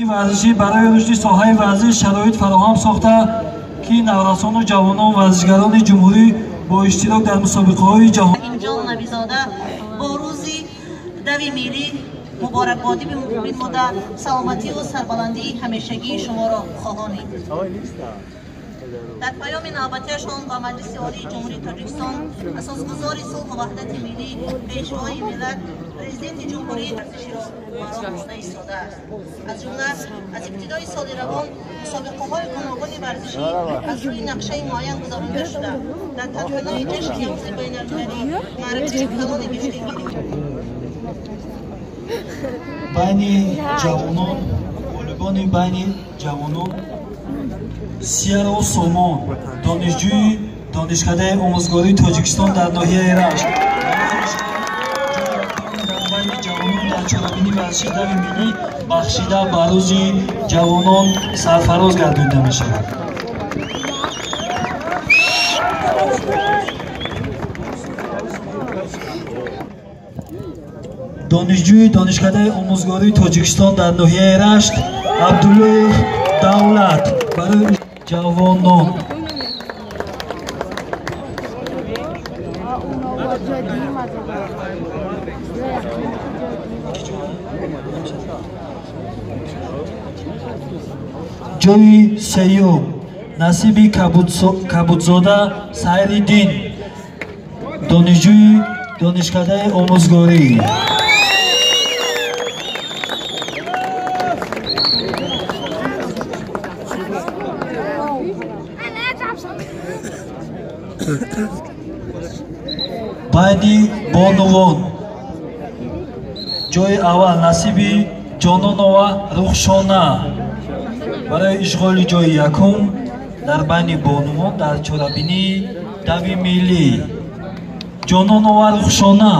Варзишӣ барои рушди соҳаи варзиш шароит фароҳам сохта, ки наврасону ҷавонон варзишгарони ҷумҳурӣ бо иштирок дар мусобиқаҳои ҷаҳон Раҳимҷон Набизода бо рӯзи дави миллӣ муборакбодӣ бинмуда, саломативу сарбаландии ҳамешагии шуморо хоҳонем. Дар паёми навбатиашон ба Маҷлиси Олии Ҷумҳурии Тоҷикистон асосгузори сулҳу ваҳдати миллӣ, Пешвои миллат, Президенти Ҷумҳурии варзиширо ба роҳ монда истодааст. Аз ҷумла аз ибтидои соли равон мусобиқаҳои гуногуни варзишӣ аз рӯи нақшаи муайян гузаронида шуда, дар тантанаи ҷашни Наврӯзи байналмилалӣ маъракаи калони гӯштингирӣ байни ҷавонон, ғолибони байни ҷавонон Сияро Сомон, донишҷӯи Донишкадаи омӯзгории Тоҷикистон дар ноҳияи Рашт. Дар байни ҷавонон дар чорабинии варзиши дави миллӣ бахшида ба рӯзи ҷавонон сарфароз гардонида мешавад. Донишҷӯи Донишкадаи омӯзгории Тоҷикистон дар ноҳияи Рашт Абдуллоев Давлат барои ҷавонон. Ҷои сеюм насиби Кабудзода Сайриддин, донишҷӯи Донишкадаи омӯзгорӣ. Байни бонувон ҷои аввал насиби Ҷононова Рухшона барои ишғоли ҷои якум дар байни бонувон дар чорабинии дави миллӣ. Ҷононова Рухшона.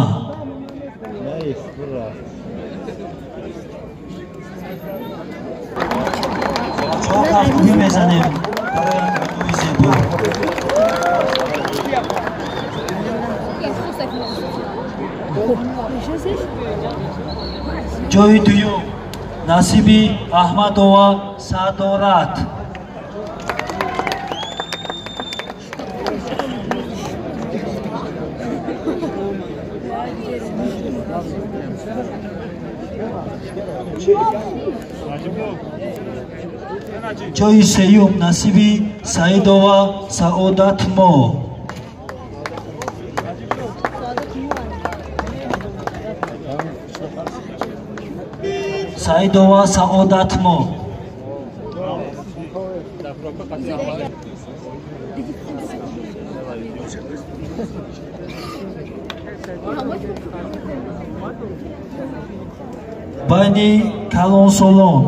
Бачаҳо, кафкӯбӣ мезанем барои бонуи зебо. Ҷои дуюм насиби Аҳмадова Саъдорат. Ҷои сеюм насиби Саидова Саодатмо. Саидова Саодатмо. Байни калонсолон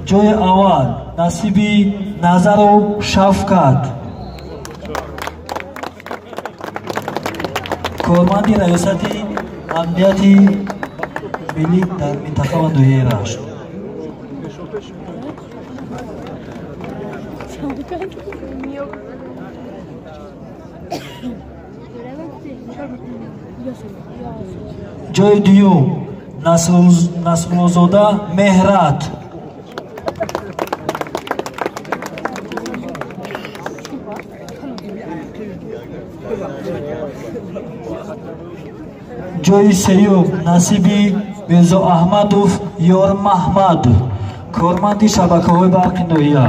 ҷои аввал насиби Назаров Шавкат, корманди раёсати амнияти миллӣ дар минтақа ва ноҳияи Рашт. Ҷои дуюм Насруллозода Меҳрат. Ҷои сеюм насиби Мирзоаҳмадов Ёрмаҳмад, корманди шабакаҳои барқи ноҳия.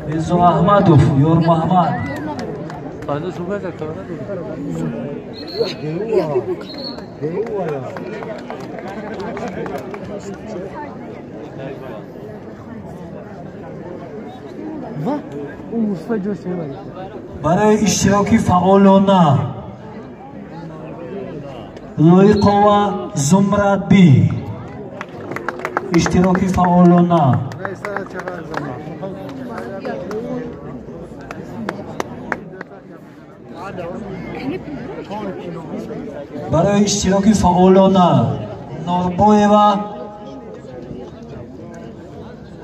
Мирзоаҳмадов Ёрмаҳмад. Барои иштироки фаъолона Лоиқова Зумрадбӣ. Иштироки фаъолона. Барои иштироки фаъолона Норбоева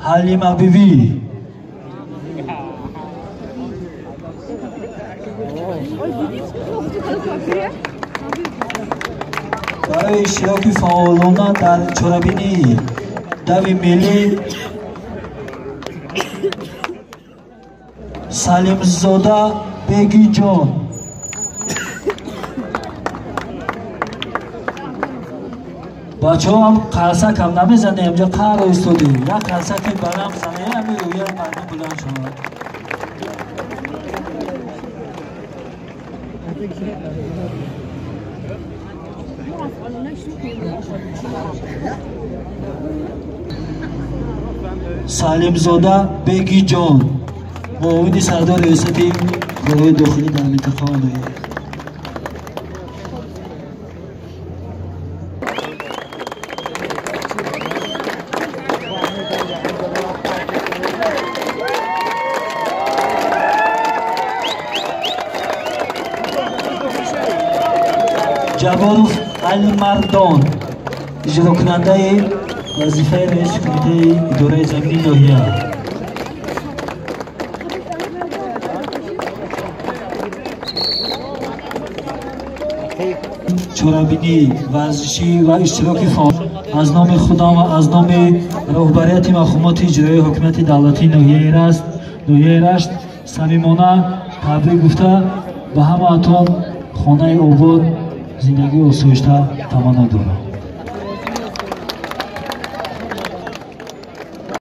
Ҳалимабибӣ. Барои иштироки фаъолона дар чорабинии дави миллӣ Салимзода Бегиҷон. Бачаҳоам қарсакам намезанем, ҷа қаро истодӣ. Як қарсаки баланд бизанем, ҳами рӯяи мардум буланд шавад. Салимзода Бегиҷон, муовини сардори риёсати корҳои дохилӣ дар минтақа ва ноҳия. Ҷаборов Алимардон, иҷрокунандаи вазифаи раиси кумитаи идораи замини ноҳия. Чорабинӣ варзишӣ ва иштироки фаъол аз номи худам ва аз номи роҳбарияти мақомоти иҷроии ҳокимияти давлатии ноҳияи Рашт самимона табрик гуфта ба ҳамаатон хонаи обод, зиндагии осоишта таманно дорам.